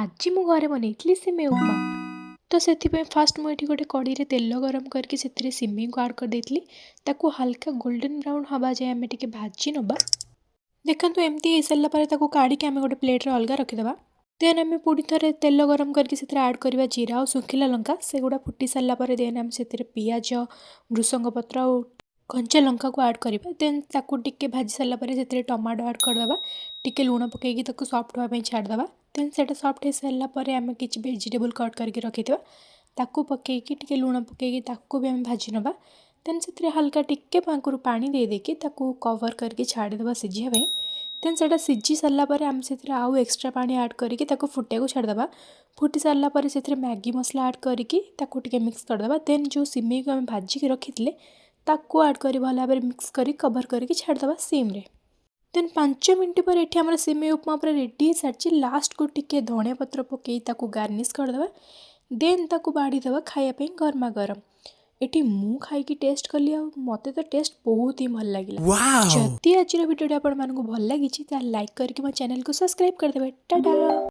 ଆଜି ମୁଁ ଘରେ ବନେଇଥିଲି ସିମେଇ ଉପମା। ତ ସେଥିପାଇଁ ଫାଷ୍ଟ ମୁଁ ଏଠି ଗୋଟେ କଢ଼େଇରେ ତେଲ ଗରମ କରିକି ସେଥିରେ ସିମେଇକୁ ଆଡ଼୍ କରିଦେଇଥିଲି। ତାକୁ ହାଲକା ଗୋଲ୍ଡେନ୍ ବ୍ରାଉନ୍ ହେବା ଯାଏଁ ଆମେ ଟିକେ ଭାଜି ନେବା। ଦେଖନ୍ତୁ, ଏମିତି ହେଇସାରିଲା ପରେ ତାକୁ କାଢ଼ିକି ଆମେ ଗୋଟେ ପ୍ଲେଟ୍ରେ ଅଲଗା ରଖିଦେବା। ଦେନ୍ ଆମେ ପୁଣି ଥରେ ତେଲ ଗରମ କରିକି ସେଥିରେ ଆଡ଼୍ କରିବା ଜିରା ଆଉ ଶୁଖିଲା ଲଙ୍କା। ସେଗୁଡ଼ା ଫୁଟି ସାରିଲା ପରେ ଦେନ୍ ଆମେ ସେଥିରେ ପିଆଜ, ଭୃସଙ୍ଗ ପତ୍ର ଆଉ କଞ୍ଚା ଲଙ୍କାକୁ ଆଡ଼୍ କରିବା। ଦେନ୍ ତାକୁ ଟିକେ ଭାଜି ସାରିଲା ପରେ ସେଥିରେ ଟମାଟୋ ଆଡ଼୍ କରିଦେବା। ଟିକେ ଲୁଣ ପକାଇକି ତାକୁ ସଫ୍ଟ ହେବା ପାଇଁ ଛାଡ଼ିଦେବା। ଦେନ୍ ସେଇଟା ସଫ୍ଟ ହେଇସାରିଲା ପରେ ଆମେ କିଛି ଭେଜିଟେବୁଲ୍ କଟ୍ କରିକି ରଖିଥିବା, ତାକୁ ପକାଇକି, ଟିକେ ଲୁଣ ପକାଇକି ତାକୁ ବି ଆମେ ଭାଜି ନେବା। ଦେନ୍ ସେଥିରେ ହାଲକା ଟିକେ ପାଖରୁ ପାଣି ଦେଇଦେଇକି ତାକୁ କଭର୍ କରିକି ଛାଡ଼ିଦେବା ସିଝିବା ପାଇଁ। ଦେନ୍ ସେଇଟା ସିଝି ସାରିଲା ପରେ ଆମେ ସେଥିରେ ଆଉ ଏକ୍ସଟ୍ରା ପାଣି ଆଡ଼୍ କରିକି ତାକୁ ଫୁଟିବାକୁ ଛାଡ଼ିଦେବା। ଫୁଟି ସାରିଲା ପରେ ସେଥିରେ ମ୍ୟାଗି ମସଲା ଆଡ଼୍ କରିକି ତାକୁ ଟିକେ ମିକ୍ସ କରିଦେବା। ଦେନ୍ ଯେଉଁ ସିମେଇକୁ ଆମେ ଭାଜିକି ରଖିଥିଲେ, ତାକୁ ଆଡ଼୍ କରି ଭଲ ଭାବରେ ମିକ୍ସ କରି କଭର୍ କରିକି ଛାଡ଼ିଦେବା ସିମ୍ରେ। ଦେନ୍ 5 ମିନିଟ୍ ପରେ ଏଠି ଆମର ସିମେଇ ଉପମା ପୁରା ରେଡ଼ି ହେଇସାରିଛି। ଲାଷ୍ଟକୁ ଟିକେ ଧଣିଆ ପତ୍ର ପକାଇ ତାକୁ ଗାର୍ନିସ୍ କରିଦେବା। ଦେନ୍ ତାକୁ ବାଢ଼ିଦେବା ଖାଇବା ପାଇଁ ଗରମା ଗରମ। ଏଠି ମୁଁ ଖାଇକି ଟେଷ୍ଟ କଲି ଆଉ ମୋତେ ତ ଟେଷ୍ଟ ବହୁତ ହିଁ ଭଲ ଲାଗିଲା। ଯଦି ଆଜିର ଭିଡ଼ିଓଟି ଆପଣମାନଙ୍କୁ ଭଲ ଲାଗିଛି, ତାହେଲେ ଲାଇକ୍ କରିକି ମୋ ଚ୍ୟାନେଲକୁ ସବସ୍କ୍ରାଇବ୍ କରିଦେବେ। ଟାଟା।